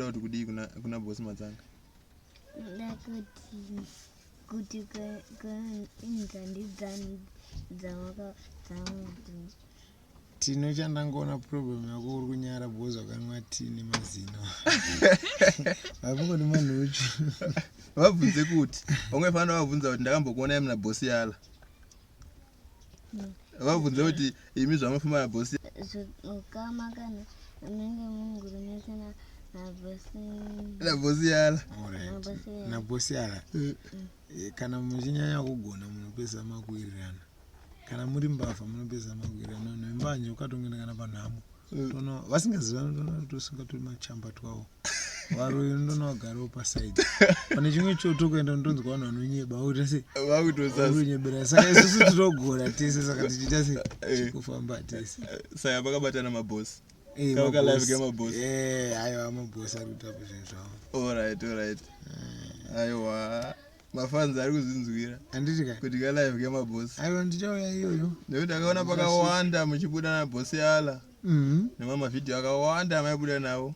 Unoda kuti kudii kuna, kuna bosi Matsanga? Ndoda kuti kuti inzandi dzamaka dzamuti. Tino chandangoona problem yako uri kunyara because wakanwa tea nemazino. Vapingoti manhuchu. Vabvunze kuti unge fanira vabvunza kuti ndakambokuonai muna bosi yala. Vabvunze kuti imi zvamafamba nabosi. Ukama kana munenge munguri mese na nabosi. Nabosi yala. Alright. Nabosi yala. Eh, kana muchinyanya kugona munopedza makuwirirana. Kana muri mbavha munopedza makuwirirana. Nembanje ukatongoenda kana panhamo. Tono vasingazivani tono tosunga turi machamba twawo. Varoyi ndonowagarawo paside. Pane chimwe choto kuenda ndonzwa vanhu vanonyeba voita sei? Vakutosasa. Kunyebera. Saka isusu tinogona tese saka tichiita sei? Eh. Kufamba tese. Saka pakabatana mabosi. Eh, Kava ka live maboss. kemaboss. Eh, aiwa maboss ari kutapa zvinhu zvavo. Alright, alright. Aiwa. Mafans ari kuzvinzwira Handiti ka? kuti ka live kemabosi. Aiwa ndichauya iyoyo. Nekuti akaona pakawanda muchibuda nabosi yala. Mhm. Nemamwe mavhidhiyo akawanda amaibuda nawo.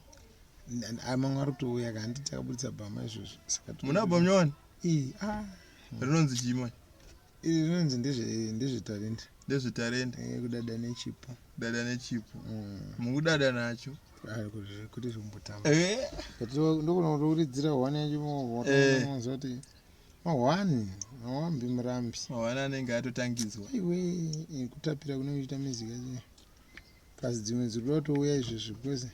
Mamwe ari kutouya ka handiti takabuditsa bhama izvozvo. Saka Muna bhamnyoni Eh, ah. rinonzi chii manje? Iri rinonzi ndezve ndezvetalent. Ndezvetalent. Eh, kudada nechipo. Kudada nechipo. Mm. Mukudada nacho. Ah, kuti zvombotamba. Eh. Ndokona kutoridzira hwani yacho Eh. moona kuti mahwani mawambi murambi. Mahwani anenge atotangidzwa. Iwe eh, kutapira kunenge kuchiita music yacho. Plus dzimwe dziri kuda kutouya izvezvi because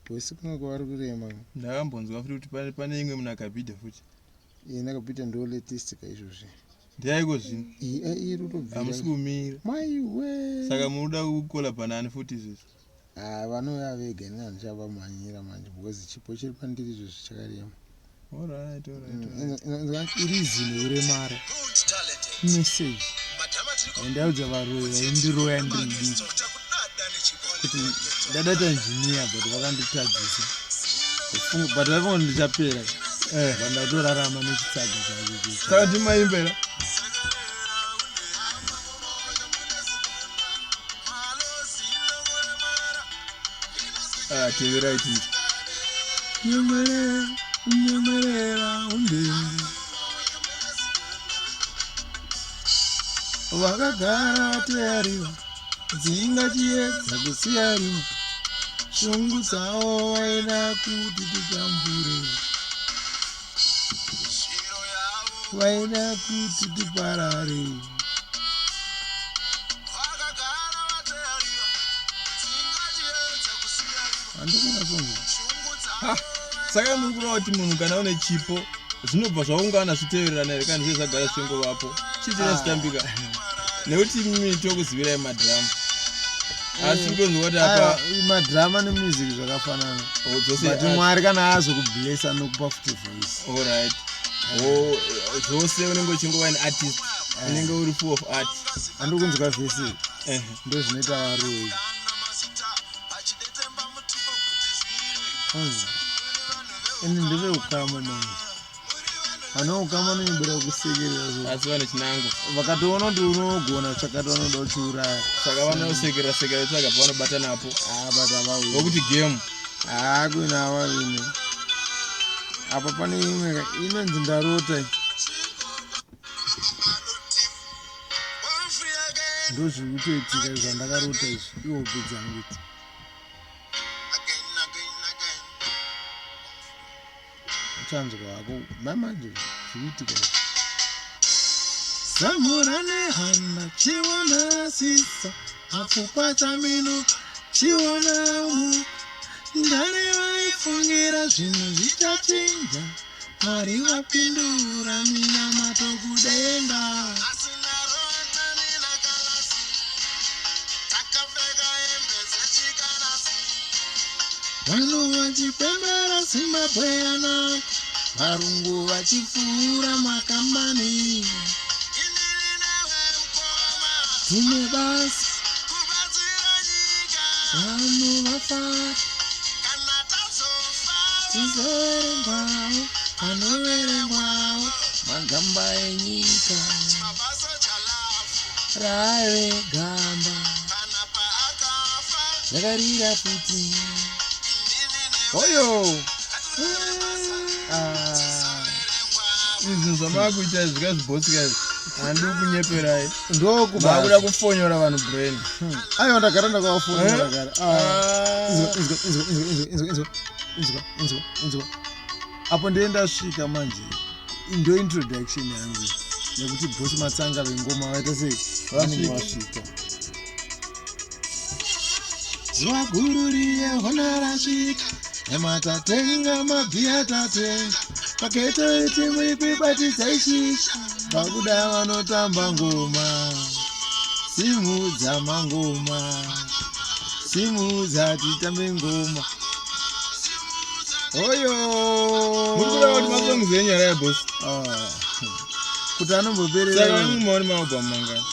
kwese kunenge kwavari kurema. Ndakambonzwa futi kuti pane, pane imwe munakabhidha futi. Iye nakabhidha ndo latest ka izvozvi. Ndiyaiko zvino. Iyi iri kutobvira. Hamusi kumira. Maiwe. Saka munoda kukola panani futi izvezvi? Ah, vanouya vega ini handichavamhanyira manje because chipo chiri pandiri izvezvi chakarema. Alright, alright. Mm, iri zino kuremara. Message. Ndaudza varoyi vaindiroya ndiri mudiki kuti ndadata engineer but vakanditadzisa. But vaifunga kuti ndichapera. Eh. But ndatorarama nechitsaga chacho. Saka ndimaimbera. Ah, teverai tiri. Nyemerera, nyemerera undende. Vakagara vateyariwa, dzinga chiedza kusiya rima. Shungu dzavo vaida kuti titambure. Vaida kuti tiparare. Handikuona songo. Ha, saka muri kureva kuti munhu kana une chipo zvinobva zvaungana zvitevererana here kana zviye zvagara zvichingovapo chii chinozitambika nekuti mimi tokuzivirai madhirama asi kutonzwa kuti apa madhirama nemusic zvakafanana Oh, dzose but mwari kana azokublessa nokupa futi voice alright Oh, zvose unenge uchingova an artist unenge uri full of art handiri kunzwa vhesi ndo zvinoita varoyi ende ndeveukama manje vane ukama nonyebera kusekerera so asi vane chinangwa vakatoona kuti unogona tsvakati vanoda kuchiuraya saka vanosekerera sekerera tsvaga pavanobata napo Ah, but havawini vokuti game haa kuina havawini apa pane imwe ka inonzi ndarota iyi. Ndozviri kutoitika zvandakarota izvi ihope dzangu idzi. Uchanzwa hako mamanje zviri kuitika izvi. Zamura nehana chiona sisa mapfupa chamino chiona mu ndare vaifungira zvinhu zvichachinja Mwari vapindura minamato kudenga. Vanhu vachipembera Zimbabwe yanaka, varungu vachipfuura makambani. Tine basa, vanhu vafara. Tizoverengwawo, anoverengwawo magamba enyika. Rave gamba rakarira futi. Hoyo. Ah. Izvi zvamakuita izvi kazvibhosika izvi handii kunyeperai. Ndokuba. Makuda kufonyora vanhu brain. Aiwa ndagara ndakavafonera Eh? kare. Ah. Ah. Inzwa, inzwa, inzwa, inzwa, inzwa, inzwa, inzwa, inzwa, inzwa. Apo ndiye ndasvika manje. Ndo introduction yangu nekuti bosi Matsanga vengoma vaita sei vanenge vasvika. Zuva guru riye hona rasvika, nyama tatenga, mabhiya tatenga, paketo iti muri kuibatidza ishisha, vabuda vanotamba ngoma, simudza mangoma, simudza titambe ngoma. Oyo! Muri kureva kuti masongs enyu here boss? Ah, kuti anomboperera Saka mumaoni maalbum mangani?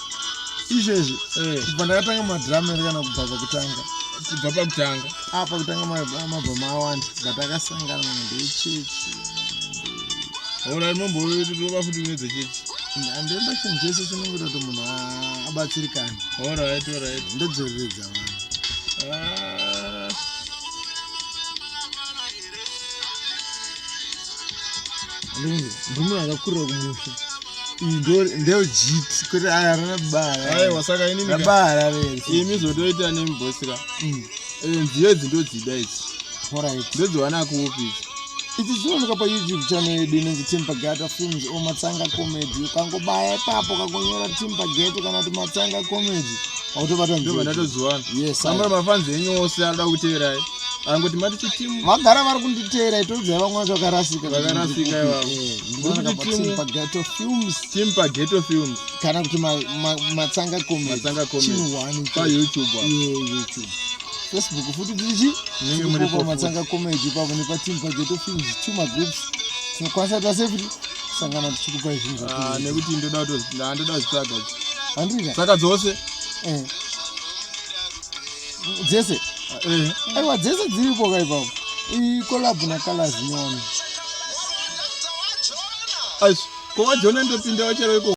Izvezvi Eh, kubva ndakatanga madhirama ere kana kubva pakutanga? Kubva pakutanga. Ah, pakutanga mabva awanda, but akasangana, mamwe ndeechechi. Ora momborova futi kune dzechechi. Handienda chinhu chese chinongoita kuti munhu abatsirikane. Alright, alright. Ndodzoreredza vanhu. Ah. Ndiri munhu akakurira kumusha. Iyi ndeyojit kwete aya rana bara. Aiwa, saka inini Rabara rese. Imi zvotoita nemubhosika. Nziyo idzi ndodzida idzi. Alright. Ndodziwana kuupi idzi? Idzi dzinooneka paYouTube channel yedu inonzi Timpagata Films or Matsanga Comedy. Ukangobaya ipapo, ukangonyora Timpagata kana kuti Matsanga Comedy, autobata Ndobva nziyo. ndatodziwana. Yes. Amura mafanzi enyu ose anoda kuteverai angoti mati chitimu. Vagara vari kunditeera, itodzai vamwe vacho vakarasika. Vakarasika ivavo. Ndinooneka Muri kuti paTimpagato Films. Timpageto Films. Kana kuti Matsanga Comedy. Matsanga Comedy. Chinhu one. PaYouTube apo. Yeah, YouTube, Facebook futi tirichi. Munenge muripo futi. Matsanga Comedy ipapo nepaTimpageto Films, two magroups tinokwanisa tase futi kusangana tichikupai zvinhu Ah, zvatiri. nekuti ndoda kuzvitsvaga idzi. Handika. Saka dzose? Eh. Dzese. Eh. Aiwa, dzese dziripo ka ipapo. Icollab naColors nyowani. Aish, ko wajona ndopinda wachero iko.